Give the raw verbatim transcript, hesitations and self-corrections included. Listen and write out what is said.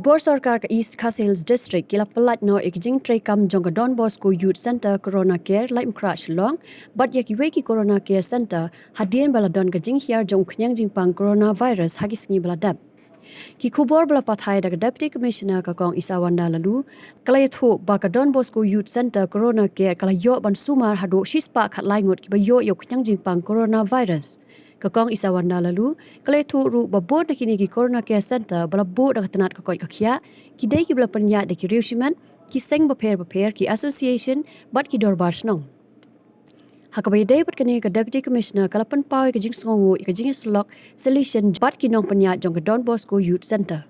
Bor sorkar ka East Khasi Hills District ki la pyllait noh ïa ki jingtreikam jong ka Don Bosco Youth Centre Corona Care Laitumkhrah Shillong bad ïa kiwei ki Corona Care Centre hadien ba la don ka jinghiar jong u khñiang jingpang coronavirus ha ki sngi ba la dep. Ki khubor ba la pathai da ka Deputy Commissioner ka Kong Isawanda Laloo ka la ïathuh ba ka Don Bosco Youth Centre Corona Care ka la ïoh ban sumar haduh shispah khatlai ngut kiba ïoh ïa u khñiang jingpang coronavirus. Ka Kong Isawanda Laloo ka la ïathuh ruh ba bun na kine ki Corona Care Centre ba la buh da ka tnat ka koit ka khiah ki dei kiba la pynïaid da ki riew shimet, ki seng bapher bapher, ki association bad ki dorbar shnong. Ha kaba ïadei bad kane, ka Deputy Commissioner ka la pynpaw ïa ka jingsngewnguh ïa ka jingïasyllok syllian bad ki nongpynïaid jong ka Don Bosco Youth Centre.